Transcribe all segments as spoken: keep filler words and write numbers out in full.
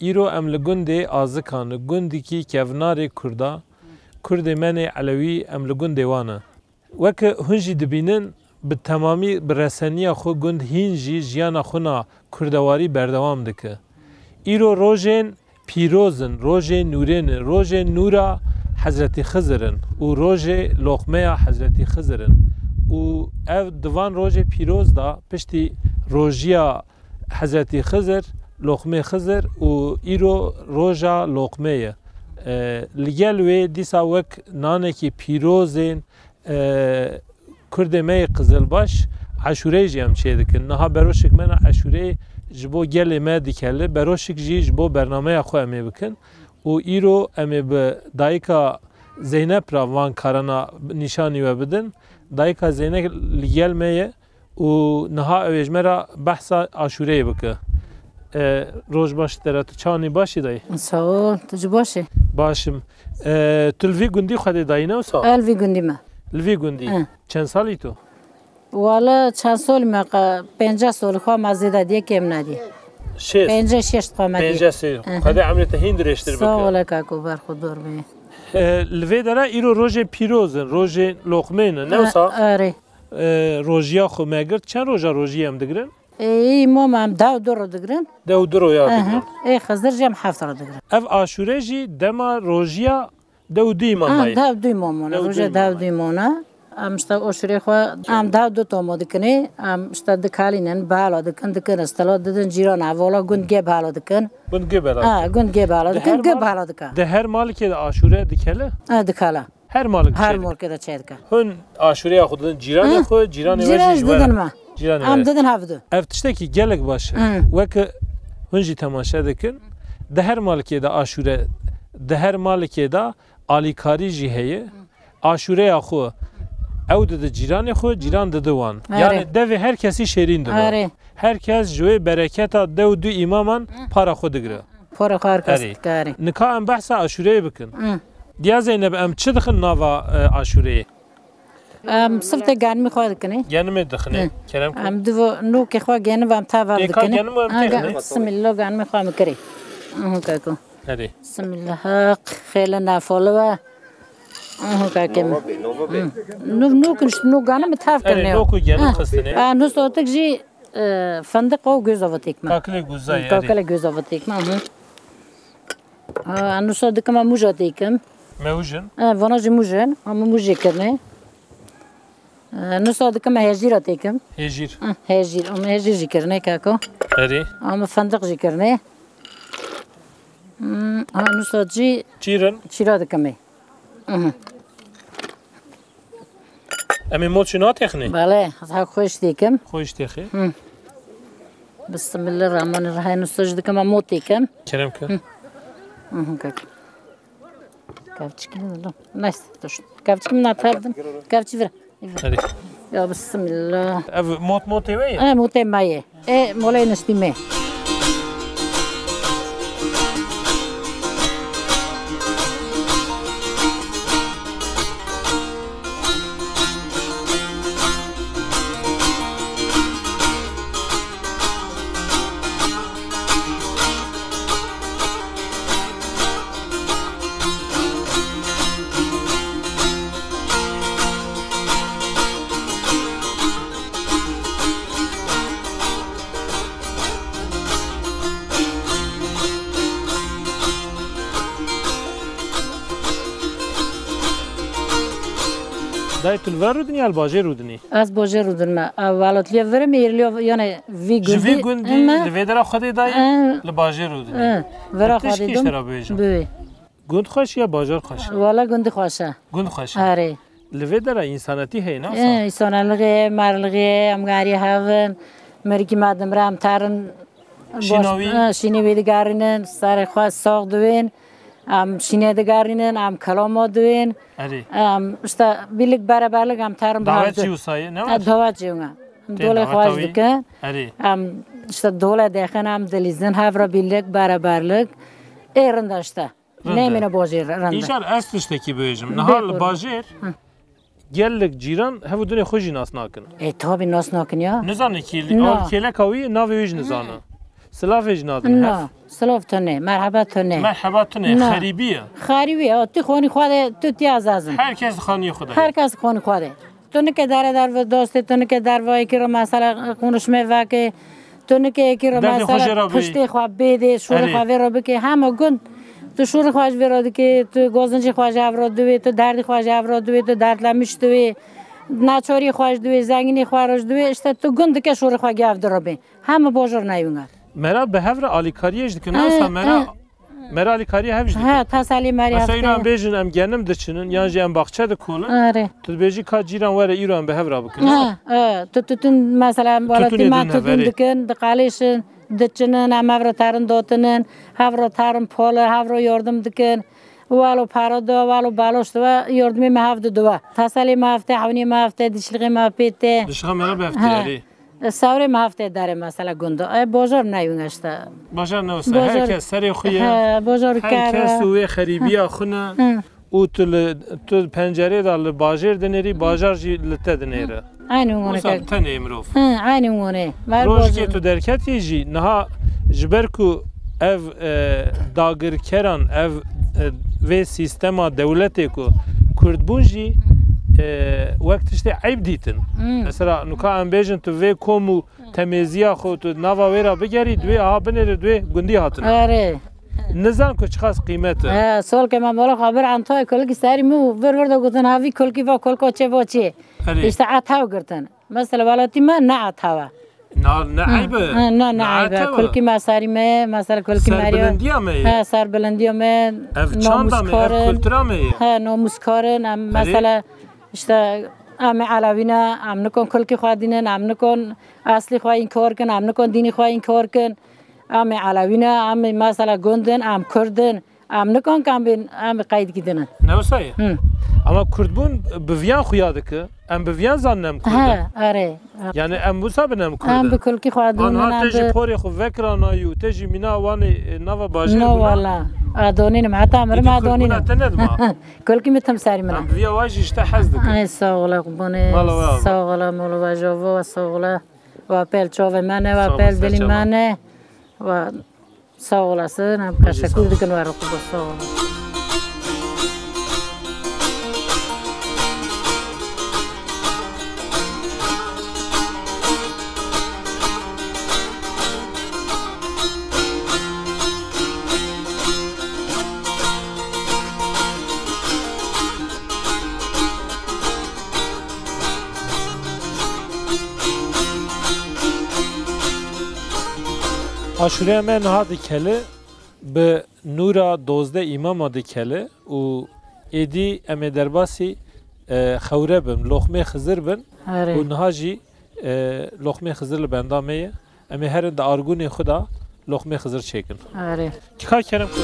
Îro em li gundê Azikan, gundikî kevnarê Kurda, Kurdê me nê Elewî, em li gundê wan e. Weke hûn jî dibînin, bi temamî, bi reseniya xwe gund hîn jî jiyana xwe na kurdewarî berdewam dike. Îro rojên pîroz in, rojên nûrê ne, rojên nûra Hezretî Xizir in û rojê loqmeya Hezretî Xizir in. Û ev di van rojê pîroz de piştî rojiya Hezretî Xizir, loqmê Xizir û îro roja loqmê ye. E, li gel wê dîsa wek nanekî pîrozên, e, Kurdê me yê Qizilbaş eşûreyê jî em çêdikin. Niha beroşik me na eşûreyê ji bo gelê me dikele, beroşik jî ji bo bernameya xwe em ê bikin. Û îro em ê bi dayika Zeynep re van karana nîşanî we bidin. Dayika Zeynep li gel me ye. Û niha ew ê ji me re behsa aşûreyê bike. E, roj baş te re, tu çawanî, baş î dayê? Sağ ol, tu jî baş î? Baş im. E, tu li vî gundî xwedê dayî ne wisa? Ez li vî gundî me. Li vî gundî? Hı. Çend salî tu? Wala çend solî me, qe-, pênceh solî xwe me, zêde diye kêm nediye. Şêst? Pênceh şêst xwe me diye. Pênceh sê. Hı hı. Xwedê emrê te hîn dirêjtir bike. Sağ ol kako, berxwedor be. E, li vê dere îro rojên pîroz in, rojên loqmê ne, ne wisa? E, erê. E, rojiya xwe me girt. Çend roja rojiyê em digirin? E, î mama em deh û du roj digirin. Deh û du roja digirin. Ê Xizir jî em heft roj digirin. Ev aşûre jî dema rojiya deh û du mama ye. Deh û du mama ne, roja deh û du mama ne. Em işte aşûrê xwe, em deh û du tomo dikinê, em işte dikalînin, bala dikin, dikin istila, didin cîran, hevala gund gê bala dikin. Gund gê bala dikin. Ha, gund gê bala dikin, gê bala dikin. Di her malikê de aşûre dikele? Ha, dikele. Her malik çêdike. Her malikê de çêdike. Hûn aşûreya xwe didin cîranê xwe, cîranê we jî ji we re. Cîranê we didin me. Cîranê we. Em didin hevdu. Ev tiştekî gelek baş e. Hı. Weke hûn jî temaşe dikin. Di her malikê de aşûre, di her malikê de alîkarî jî heye. Aşûreya xwe ew dide cîranê xwe, cîran dide wan. Erê. Yani devê her kesî şêrîn dibe. Erê. Her kes ji wê bereketa deh û du îmaman para xwe digire. Para xwe her kes dikare. Nika em behsa aşûreyê bikin. Hı. Diya Zeynep, em çi dixin nava, e, aşûreyê? Em sifte genimê xwe dikinê. Genimê dixinê. Hı. Kerem kir. Em divo nokê xwe genim em tava dikinê. Pêka genim em têxinê. Bismillah, genimê xwe em kirê. Aha, kako. Herê. Bismillah, haq, xêle nafoli ve. Aha, kakim. Nova bê, nova bê. Hı. Nu, nu, nu, nu genimê tav kirnê. Herê, noku genim xistinê. Ha, nu sotik jî E, fındık o göz avatêk me. Kakilê guzayê, erê. Kakilê göz avatêk me, hı. E, nusa dikim, em muja têkim. Mewjin? E, vana jî mujin, em mujê kirine. E, nusa dikim, hejîra têkim. Hejîr. Hı, hejîr, em hejîr jî kirine, kako. Erê. Em fındık jî kirine. Hmm, ha, nusa jî çîrin. Çîra dikim. Mhm. Em ê mot jî natêxinê? Belê, ez ha xweş dêkim. Xweş dêxê. Hı. Bismillahirrahmanirrahim. Nusa jî dikim, em mot dêkim. Kerem ke. Hı. Mhm, kek. Kevçikî ne lo. Nice. Dur. Kevçikî min atar din. Kevçî vir. Hadi. Ya bismillah. Ev mot motê we ye? E, motê me ye. E, molê niştî me. Dayê, tu li vir rûdinî ya li bajêr rûdinî? Ez bajêr rûdinime. Ez welatliya vir im, êrliya, yani vî gundî. Ji vî gundî, li vê dera Xwedê dayê, e, li bajêr rûdinî. E, vera Xwedê dûm. Bibê. Gund xweş ya bajar xweş e? Wala gundî xweş e. Gund xweş e. Erê. Li vê dera însanetî heye, ne wisa? E, însanelixê, merlixê, em garî hev in. Merikî me dimre, em terin. Şîna wî? E, şînê wî digerînin, serê xwe sax diwên. Em şînê digerînin, em kelama diwên. Erê. Em, işte, birlik, beraberlik em terin. Dawet jî wisa ye, ne wisa? Dawet jî wina. Em dolê xweş dikin. Erê. Em, işte, dole dexin, em dilîzin, hev re birlik, beraberlik. Ê rind e işte. Rind e. Nemîne bajêr rind e. Îcar ez tiştekî bibêjim. Niha li bajêr gelek cîran hev û dinê xwe jî nas nakin. E, tabi nas nakin ya. Nizane kî-, kêleka wî navê wî jî nizane. Silavê jî nadin hev? Na, silav tune, merheba tune. Merheba tune, Na. xerîbî ye. Xerîbî ye, tu xonî xwe de, tu tiya zazin. Her kes xaniyê xwe de ye. Her kes xonî xwe de. Tu nike dere derve dostê, tu nike derve yekî re mesela konuşmê veke, tu nike yekî re Derdê xwe mesela jê re bê. piştê xwe bêdê, şûrê Erê. xwe vê re bike. Hema gund tu şûrê xwe ji vê re dikê, tu gozincî xwe ji hev re diwê, tu derdî xwe ji hev re diwê, tu derdlemiş diwê, naçorî xwe ji diwê, zengînî xwe re ji diwê, işte tu gund dike şûrê xwe gi hev di re bê. Hema bojor nayê winga. Mera bi hev re alîkariyê jî dikin. He, Ewsa mera, he. mera alîkariyê hev jî dikin. He, teselî merî Mesela heftê. îro em bêjin em genim diçinin, yan jî em baxçe dikolin. Erê. Tu dibêjî ka cîran were îro em bi hev re bikin. He, he. Tu tutun mesela welatî Tutunê me din tutun heverê. dikin, diqalêşin, diçinin, em hev re terin dotinin, hev re terin pol, hev re yardim dikin. Walo para do, walo baloş do, yardimê me hev dido. Teselî me hev tê, hewnî me hev tê, dişlixê me pê tê. Dişixa me re bi hev tê, He. erê. Sewrê me hev tê derê mesela gundo. E, bojor neyûn işte. Bajar ne wisa, Bojor her kes serê xwe ye. He, bojor Her kar kes e. û wê xerîbiya xwe ne. Hı. Û tu li, tu pencerê de li bajêr dinêrî, bajar jî li te dinêre. Aynî wone Wisa kek. bi tenê mirov. Hı, aynî wone. Ver Rojkê bojor. tu derketî jî, niha ji ber ku ev, e, dagirkeran, ev, e, vê sîstema dewletê ku Kurd bûn jî, e, wek tiştê eyb dîtin. Hmm. Mesela, nuka em bêjin tu vê kom û temêziya xwe tu nava wê re bigerî, duê aha binêre duê gundî hatin. Erê. Nizan ku çiqas qîmet e. He, sol ke me mola xwe bir Antoy kulkî serî min û vir vir de gotin, ha vî kulkî va kulko çê vo çê. Erê. Îşte etew girtin. Mesela welatî me ne etew e. Na, ne Ha, eyb e. ha, na, ne Na eyb e. etew e. Kulkî me serî me, mesela kulkî me rî. Serbilindiya me ye. Ha, serbilindiya me. Ev çanda me, ev Namuskar in. kultura me ye. Ha, namuskar in. Em, Erê. mesela, işte, em ê Elewî ne, em nikon kulkî xwe dînin, em nikon eslî xwe înkar kin, em nikon dînî xwe înkar kin. Em ê Elewî ne, em ê mesela gund in, em Kurd in. Em nikan kam bên, em qeyd gidinin. Ne wisa ye? Hı. Ama Kurdbûn bi viyan xuya dike. Em bi viyan zanin em Kurd in. He, erê. Yani em wisa bin em Kurd Em in. bi kulkî xwe Van dûnin, ha em te jî bi porê xwe vekirana û te jî mîna wanê, e, nava bajêr No bûna. wala. Adonînim, heta mirim Êdî Kurd adonînim. bûna te nedima. Kulkî mi tim serî min e. Em bi viya wa jî işte hez dikin. Ay, sağ ola, qurbanê. Mala we ava. Sağ ola, mola we jova, sağ ola. Wa pel çavê me ne, wa Sağ ol, pel ser dilî çava. me ne. Wa Sağ olasın, em Bence teşekkür sağ ol. dikin we re, Kuba, sağ olun. Aşureya me niha dikele. Bi nûra dozdeh îmama dikele û êdî em ê derbasî, e, xewre bin, loxmê Xizir bin Erê. û niha jî, e, loxmê Xizir li benda me ye. Em ê herin di argûnê xwe de loxmê Xizir çêkin. Erê. Ka kerem ku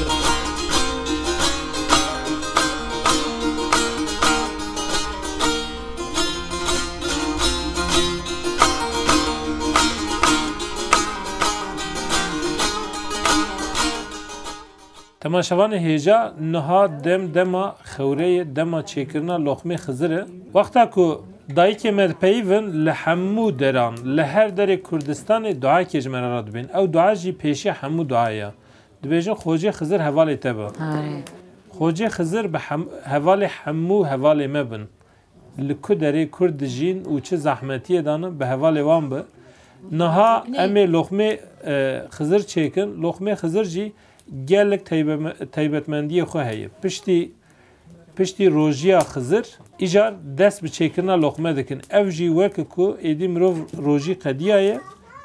Temaşevanê hêja, niha dem dema xewrê ye, dema çêkirina loxmê Xizir e. Wexta ku dayikê me dipeyivin, li hemû deran, li her derê Kurdistanê duayekê ji me re radibên. Ew dua jî pêşiya hemû dua ye. Dibêjin, Xocê Xizir hevalê te be. Erê. Xocê Xizir bi hem-, hevalê hemû hevalê me bin. Li ku derê Kurd dijîn û çi zehmetiyê de ne, bi hevalê wan be. Niha em ê loxmê, e, Xizir çêkin. Loxmê Xizir jî gelek teybe-, taybetmendiyê xwe heye. Piştî, piştî rojiya Xizir, îcar dest bi çêkirina loxme dikin. Ev jî weke ku êdî mirov rojî qediyaye,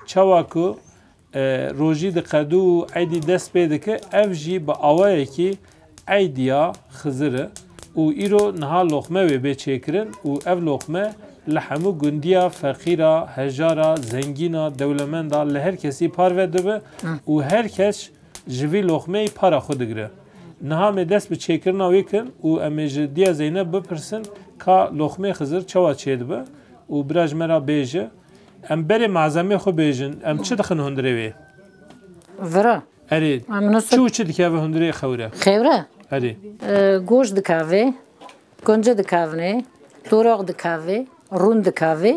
çawa ku e, rojî diqedû û eydî dest pê dike, ev jî bi awayekî eydiya Xizir e û îro niha loxme wê bê çêkirin û ev loxme li hemû gundiya feqîra, hejara, zengîna, dewlemenda, li her kesî parve dibe Hı. û her kes ji vî loxmeyê para xwe digire. Niha me dest bi çêkirina wê kin û em ê ji Diya Zeynep bipirsin ka loxmê Xizir çawa çêdibe û bira ji me re bêje. Em berê malzemê xwe bêjin. Em çi dixin hundirê wê? Vira. Erê. Em nasıl Çi û çi dikeve hundirê xewre? Xewre? Erê. E, goş dikave, kunci dikavne, toraq dikave, rûn dikave.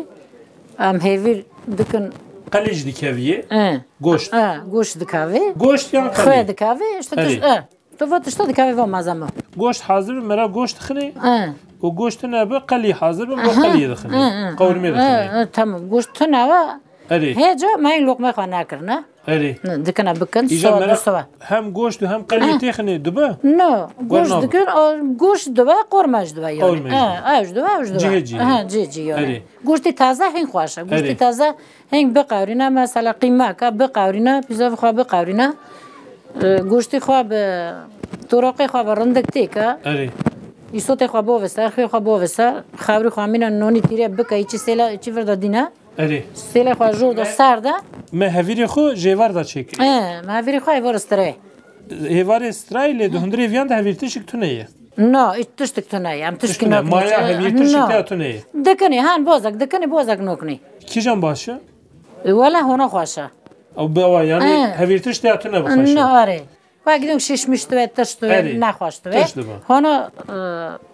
Em hêvîr dikin Qelî jî dikeviyê. E. Goşt. E, goşt dikevê. Goşt yan qelî? Xwe dikevê, işte Erê. tişt, e. Tu va tişta dikevê va malzeme. Goşt hazir bi, me re goşt dixinê. E. Û goşt tune bi, qelî hazir bi, bo Aha. qeliyê dixinê. E, e, Qewrmê e, dixinê. e, tamam. Goşt tune ve Erê. hêca me hîn loqmê xwe nekirine. Erê. Ne, dikine bikin, Îja sowa, me du re sowa. hem goşt û hem qeliyê Ha. têxinê dibe? No, Wer goşt nabe. dikin, o, goşt dibe, qorma jî dibe yani. Qorma jî Ha, dibe. ew jî dibe, ew jî dibe. Cihê cihê. Ha, cihê cihê yani. Erê. Goştê taze hîn xweş e. Goştê Erê. taze hîn biqewrîne, mesela qîmeka biqewrîne, pîzavê xwe biqewrîne. E, goştê xwe bi, toraqê xwe bi rindik têke. Erê. Îsotê xwe bove ser, xê xwe bove ser. Xewrê xwe mîne nonî tîre bike, îçî sêle, îçî vir de dîne. Erê. Sêlê xwe jor de Me, ser de. me hevîrê xwe jêvar de çêkirî. E, me hevîrê xwe êvar stirê. Hêvarê strayê lê di hundirê viyan de hevîrtişik tune ye. No, hiç tiştik tune ye. Em Tişt tişkî tune. noknî. Maya hevîrtişik No. te tune ye. Dikinî, han bozek, dikinî bozek noknî. Kîjan baş e? E, wele hona xweş e. Ew bewa yani E. hevîrtiş te tune bixweş e. No, arê. Wek dûk şişmiş dibe, tişt dibe, Erê. nexweş dibe. Tişt dibe. Hona,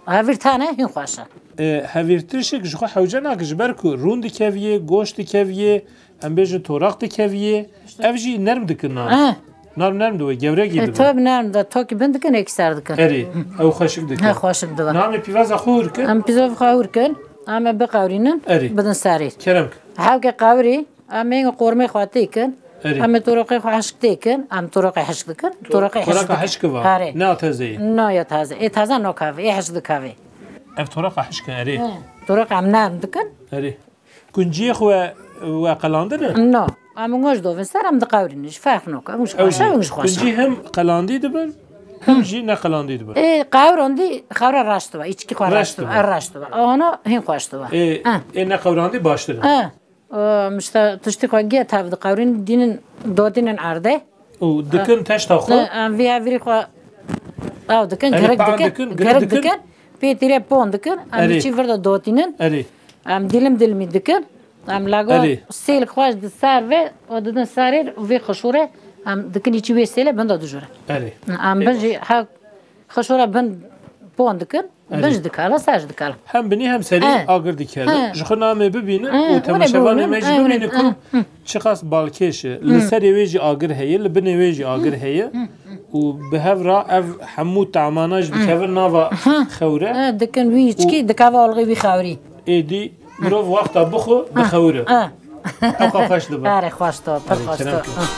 e, hevîr tane hîn xweş e. E, hevîrtişik ji xwe hewce nake, ji ber ku rûn dikeviyê, goşt dikeviyê, em bêjin toraq dikeviyê. Ev jî nerm dikin nan. E. Nerm nerm dibe, gewregî E, dibe. tabi nerm de, tokî bin dikin, êkî ser dikin. Erê, ew xweşik dikin. He, xweşik dibe. Namê pîvaza xwe hûr kin. Em pîzov xwe hûr kin, em ê biqewrînin, Erê. bidin serî. Kerem kin. Hewke qewrî, Em ê qormê xwe têkin. Erê. Em ê toraqê xwe hişk têkin. Em toraqê hişk dikin. Toraqê hişk Toraka dikin. hişk va. Erê. Ne teze ye. Na ya taze. Ê taze nakave. Ê hişk dikave. Ev toraka hişk e, erê. He. Toraq em nerm dikin. Erê. Kunciyê xwe we qelandine? No. Em û ji dovin ser em diqewrînin. Ji ferq nake. Û ji Ew xweşe jî. û ji xweşe. Kuncî hem qelandî dibin, hem jî ne qelandî dibin. Ê qewrandî xewra raşt dibe. Îçkî xwe Raşt raşt dibe. dibe. Raşt dibe. Ana hîn xweş dibe. Ê, Ha. ê ne qewrandî baştir e. Ha. Em işte tiştî xwe giya tev diqewrîn, dînin dotînin erdê. Û dikin teşta xwe? Ne, em vî hevirî xwe ew dikin, Erê, girik pan dikin, dikin, girik girik dikin. dikin. Pê tîrê pon dikin, em Erê. çî vir de dotînin. Erê. Em dilim dilimî dikin. Em lago Erê. sêl xweş di ser ve, o didin serê vê xişûre, em dikin îçî wê sêle bin de dijure. Erê. Em bin Eyvallah. jî ha Xişûra bin pon dikin, Erê. bin ji dikala, ser ji dikala. Hem binî hem serî He. agir dikevin. He. Ji xwe namê bibînin He, û were temaşevanê bibînin, me jî he, bibînin were, ku he, he. çiqas balkêş e. Li He. serê wê jî agir heye, li binê wê jî agir heye. He. Û bi hev re ev hemû tamana jî He. dikevin nava He. xewre. He, dikin wî Û içkî dikeve algê wî xewrî. Êdî mirov wexta bixwe, dixewire. Ah. Ew xwe xweş dibe. Erê, xweş dibe, pir Erê, xweş kerem dibe. kir. Ah.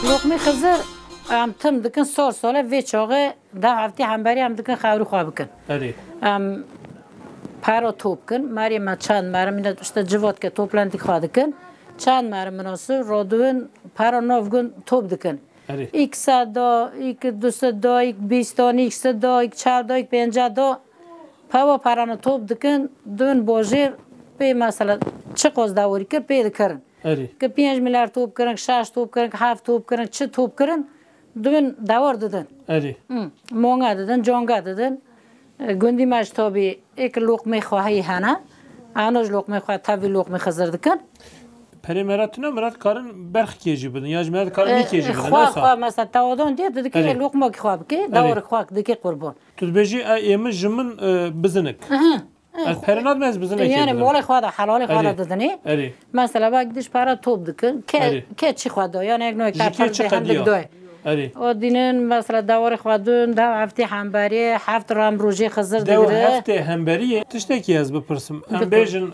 Loqmê Xizir, em tim dikin sor sole vê çaxê deh heftê hemberî em dikin xewrî xwe bikin. Erê. Em para top kin, merê me çend mere mîne işte civat ke toplantî xwe dikin. Çend mere minasib rodin para nav gun top dikin. Erê. Îk sed da, îk du sed da, îk bîst da, îk sed da, îk çar da, îk pênceh da. Pewa parana top dikin, dun bojêr pê mesela çi qos dawirî kir pê dikirin. Erê. Ki pênc milyar top kirin, şeş top kirin, heft top kirin, çi top kirin, dun dawar didin. Erê. Hı. Monga didin, conga didin. E, gundî me ji tabî êk loqmê xwe heyî hene. Ano ji loqmê xwe tevî loqmê Xizir dikin. Perê me re tune, me re dikarin berxikê jî bidin, ya jî me re dikarin E, mîkê jî bidin, xwe, wisa? xwe, mesela, tawadan diye, tu dikê Erê. loqmakî xwe bikê, Erê. dawrê xwe dikê qurban. Tu dibêjî, e, ê min ji min, e, bizinik. Aha. Ez pere nadim, ez bizinekê Yani didim. molê xwe de, helalê xwe de Erê. didinê. Erê. Mesela, bak, diş para top dikin. Ke, Erê. ke çi xwe da, yani, ek noy Ji kê çi qediya? Erê. O dînin, mesela, dewarê xwe dun, dew heftê hemberê, heft ram rojê Xizir Dew digire. heftê hemberiyê, tiştekî ez bipirsim. Em Bipir. bêjin,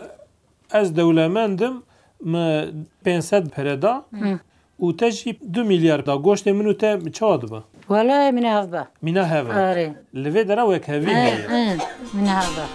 ez dewlemend im, mi pênc sed pere da Hı. û te jî du milyar da. Goştê min û te çawa dibe? Wele mîne hev be. Mîna hev e. Erê. Li vê dera wekhevî He, heye. he. Mîne hev be.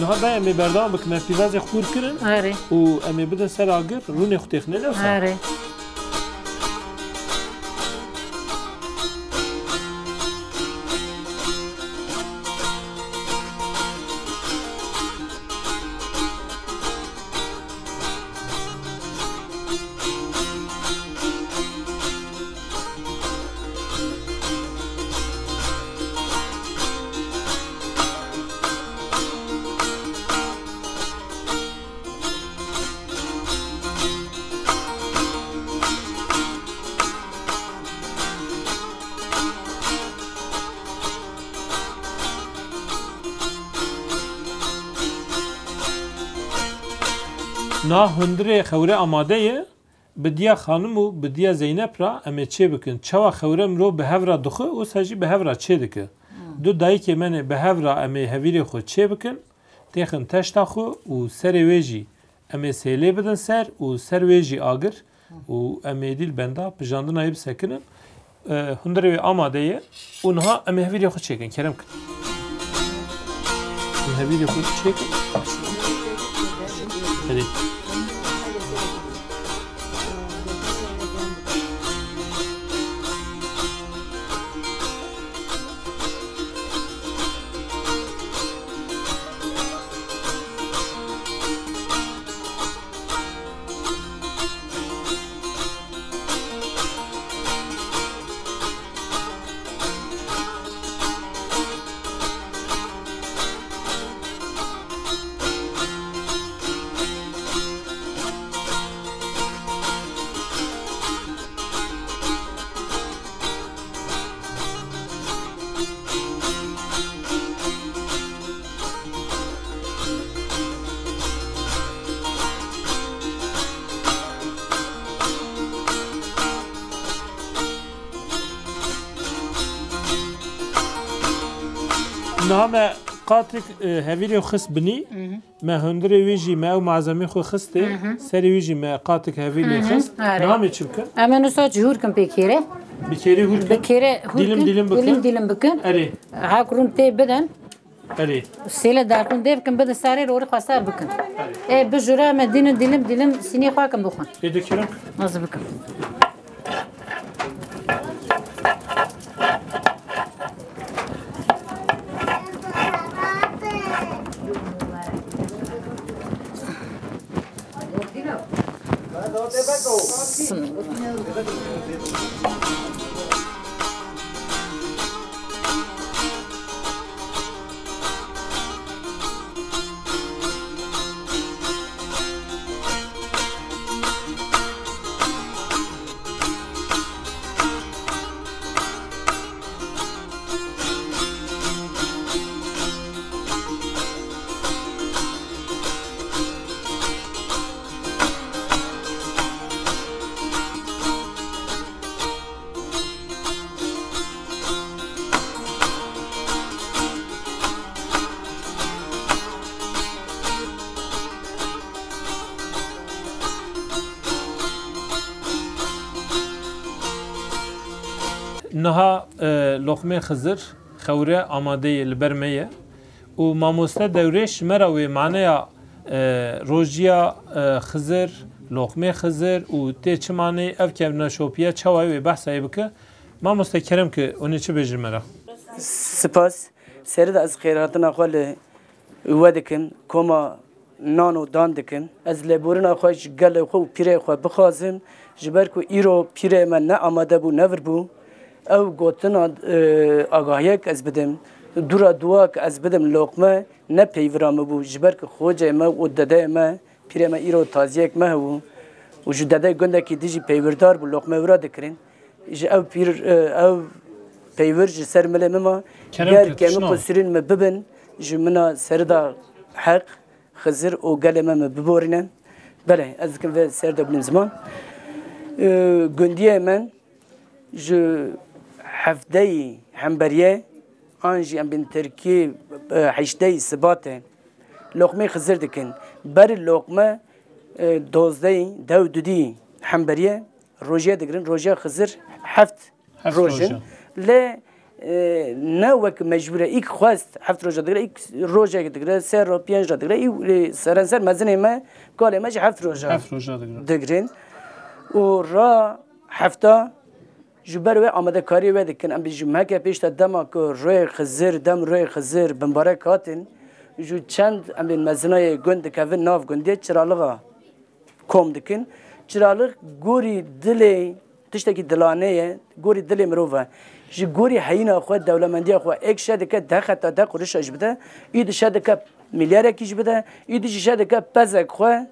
Ha, da em ê berdewam bikin, em pîvazê xûr kirin Erê. Û em ê bidin ser agir, rûnê xwe têxine lewsa. Erê. Na hundirê xewre amade ye. Bi diya xanim û bi diya Zeynep ra em ê çê bikin. Çawa xewre mirov bi hev ra dixwe, wisa jî bi hev ra çê dike. Du dayikê me ne bi hev ra em ê hevîrê xwe çê bikin. Têxin teşta xwe û serê wê jî em ê sêlê bidin ser û ser wê jî agir û em ê dîl benda pijandina wê bisekinin. E, hundirê wê amade ye û niha em ê hevîrê xwe çêkin. Kerem kin. Em hevîrê xwe çêkin. Hadi. Niha me qatik, e, hevîrê xist binî. Me hundirê wî jî me ew malzemê xwe xistê. Serê wî jî me qatik hevîrê xist. Erê. Niha me çi bikin? Em ê nusa jî hûr kin pê kêrê. Bi kêrê hûr kin. Bi kêrê hûr kin. Dîlim dîlim bikin. Dîlim dîlim bikin. Erê. Hak rûn tê bidin. Erê. Sêle darxûn dê bikin, bidin serê, rorî xwe ser bikin. Ê, bijûre me dînin dîlim dîlim sînê xwe kin bixwin. Ê, dikirim. Ez bikim. Niha, e, loqmê Xizir, xewre amade ye, li ber me ye. Û mamoste Dewrêş ji me re wê maneya, e, rojiya, e, Xizir, loqmê Xizir û tê çi maneyê, ev kevneşopiye çawa ye wê behsa wê bike. Mamoste kerem ki, hûn ê çi bêjin me re? Spas. Serê de ez xêrhatina xwe li we dikim, koma nan û dan dikim. Ez lêborîna xwe ji gelê xwe û pîrê xwe bixwazim, ji ber ku îro pîrê me ne amade bû, ne vir bû. Ew gotina, e, agahiyek ez bidim, dûra duwak ez bidim, loqme ne peyvira min bû, ji ber ku xocê me û dedeyê me, pîrê me îro taziyek me hebû û ji dedê gundekî dijî peywirdar bû, loqme wira dikirin. Ji ew pîr, e, ew peywir ji ser milê min ma, Kerem ger kir, kemik û şino. Sirîn min bibin, ji mina serida heq, Xizir û gelê me min biborîne. Belê, ez dikim vê ser de bilim ziman. E, gundiyê min ji hevdeyî hemberiyê, an jî em bên tirkî, e, heşteyî Sibatê loqmê Xizir dikin. Berî loqme, e, dozdeyî dew dudî hemberiyê rojiye digirin. Rojiya Xizir heft Heft roj in. Roj in. Lê e, ne wek mecbûr e. Îk xwest heft roja digre, îk rojek digre, sê roj, pênc roj digre. Î, e, serenser mezinê me, kalê me jî heft roja Heft roja digre. digrin. Û ra hefta ji ber wê amadekariyê wê dikin. Em bê ji meheke pêş de dema ku royê Xizir, dem royê Xizir bimbarek hatin, ji çend em bê mezinayê gund dikevin nav gundê çiralixa kom dikin. Çiralix gorî dilê, tiştekî dilane ye, gorî dilê mirov e. Ji gorî heyîna xwe, dewlemendiya xwe, êk şe dike deh xeta deh qurişa jî bide, î di şe dike milyarekî jî bide, î di jî şe dike pezek xwe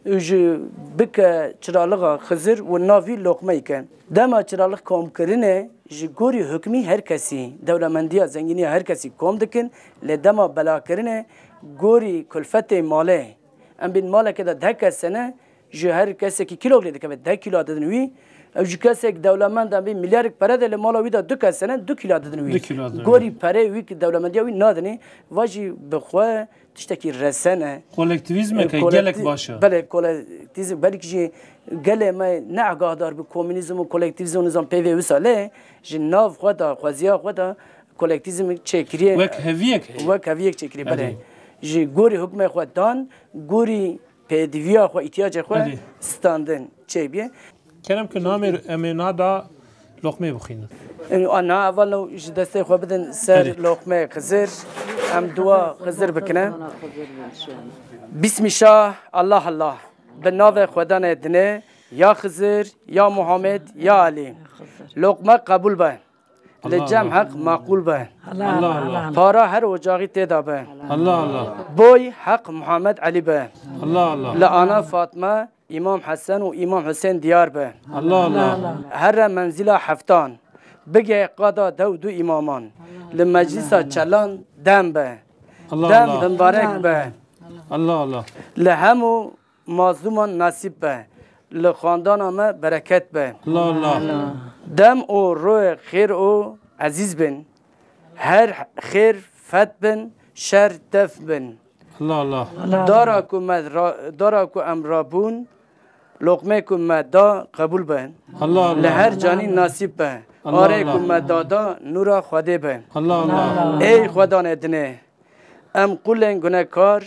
ji bike çiralixa Xizir û navî loqmeyke. Dema çiralix komkirinê ji gorî hukmî her kesî, dewlemendiya, zengîniya her kesî kom dikin, lê dema belakirinê gorî kulfetê malê, em bên maleke de deh kes hene, ji her kesekî kîlok lê dikeve, deh kîla didin wî. Ew ji kesek dewlemend em bên milyarek pere de li mala wî de du kes hene, du kîla didin wî. Du kîla didin wî. Gorî perê wî ki dewlemendiya wî nadinê, va jî bi xwe tiştekî resen e. Kolektîvîzmeke E, kolekti-, gelek baş e. Belê, kolektîvîzm, belkî jî gelê me ne agahdar bi komûnîzm û kolektîvîzm û nizam peyvê wisa lê ji nav xwe de, xweziya xwe de kolektîvîzm çêkiriye. Wek heviyek heye. Wek heviyek çêkiriye, belê. Erê. Ji gorî hukmê xwe dan, gorî pêdiviya xwe, îhtiyacê xwe Erê. standin çêbîye. Kerem ki namê em ê nada loqmê bixwînin. Ê, a, na, hevalno ji destê xwe bidin ser Erê. loqmê Xizir. Em dua Xizir bikine. Bismî şah, Allah Allah. Bi navê Xwedanê dinê, ya Xizir, ya Muhammed, ya Elî. Loqme qebûl be. Li Allah cem Allah. Heq maqûl be. Allah Allah. Para her ocaxî tê de be. Allah Allah. Boy Heq Muhammed Elî be. Allah Allah. Li ana Fatme, Îmam Hesen û Îmam Husên diyar be. Allah Allah. Here menzîla heftan. Bigê qada dew du îmaman. Li meclîsa çelan dem be. Allah Dem Allah. bimbarek be. Allah Allah. Li hemû mazlûman nasîb be. Li xwendana me bereket be. Allah Allah. Dem û royê xêr û ezîz bin. Her xêr feth bin, şer def bin. Allah Allah. Dara ku me ra-, dara ku em rabûn, loqmê ku me da qebûl be. Allah Allah. Li her canî nasîb be. Allah Arê Allah. ku me da da nûra Xwedê be. Allah Allah. Ey Xwedanê dinê, em qulên gunekar,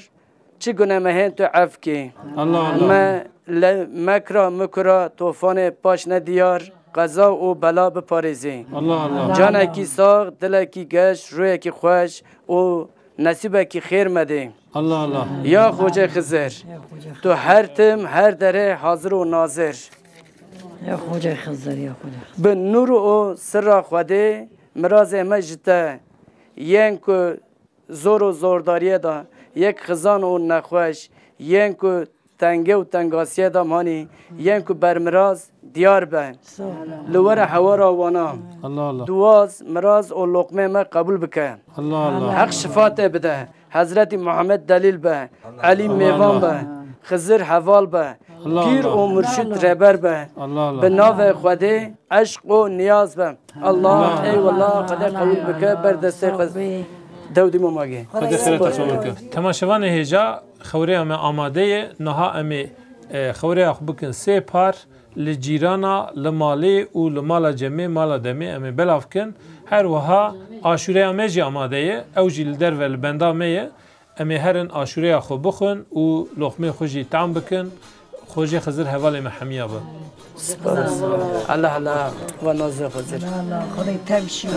çi gune me hên tu ef kî. Allah Allah. Me le mekra mikura tofanê paş nediyar, qeza û bela biparêzî. Allah Allah. Canekî sax, dilekî geş, rûyekî xweş û nesîbekî xêr me dê. Allah Allah. Ya Xocê Xizir, tu her tim, her derê hazir û nazir. Ya Xocê Xizir, ya Xocê Xizir. Bi nûr û sirra Xwedê mirazê me ji te yên ku zor û zordariyê de, yek xizan û nexweş, yên ku tengê û tengasiyê de manî, yên ku bermiraz diyar be. Sağ ol. Li were hewara wana. Allah Allah. Duaz, miraz û loqmê me qebûl bike. Allah Allah. Heq şifa te bide. Hezretî Muhammed delîl be. Elî Allah mêvan Allah. be. Xizir heval be. Allah Pîr Allah. û murşid rêber be. Allah Allah. Bi navê Xwedê eşq û niyaz be. Allah, Allah. Eyvallah, Xwedê qebûl bike, ber destê xwe. Dewdî mamagê. Xwedê xêra te qebûl bike. Temaşevanê hêja, xewreya me amade ye. Niha em ê, e, xewreya xwe bikin sê par. Li cîrana, li malê û li mala cemê, mala demê em ê belav kin. Her wiha aşûreya me jî amade ye. Ew jî li derve li benda me ye. Em ê herin aşûreya xwe bixwin û loqmê xwe jî tam bikin. Xocê Xizir hevalê me hemiya be. Spas. Allah Allah. Ve nazê Xizir. Allah Allah. Xwedê tev şiyo.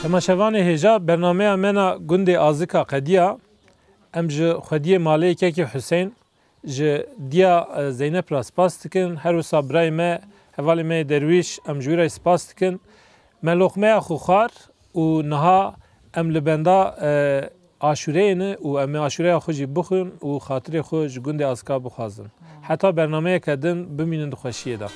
Temaşevanê hêja, bernameya me na gundê Azika qediya. Em ji xwediyê malê kekê Husên, ji diya, e, Zeynep re spas dikin. Her wisa birayê me, hevalê me yê Derwîş, em ji wî re spas dikin. Me loqmeya xwe xwar û niha em li benda, e, aşûreyê ne û em ê aşûreya xwe jî bixwin û xatirê xwe ji gundê Azika bixwazin. Heta bernameyeke din, bimînin di xweşiyê de.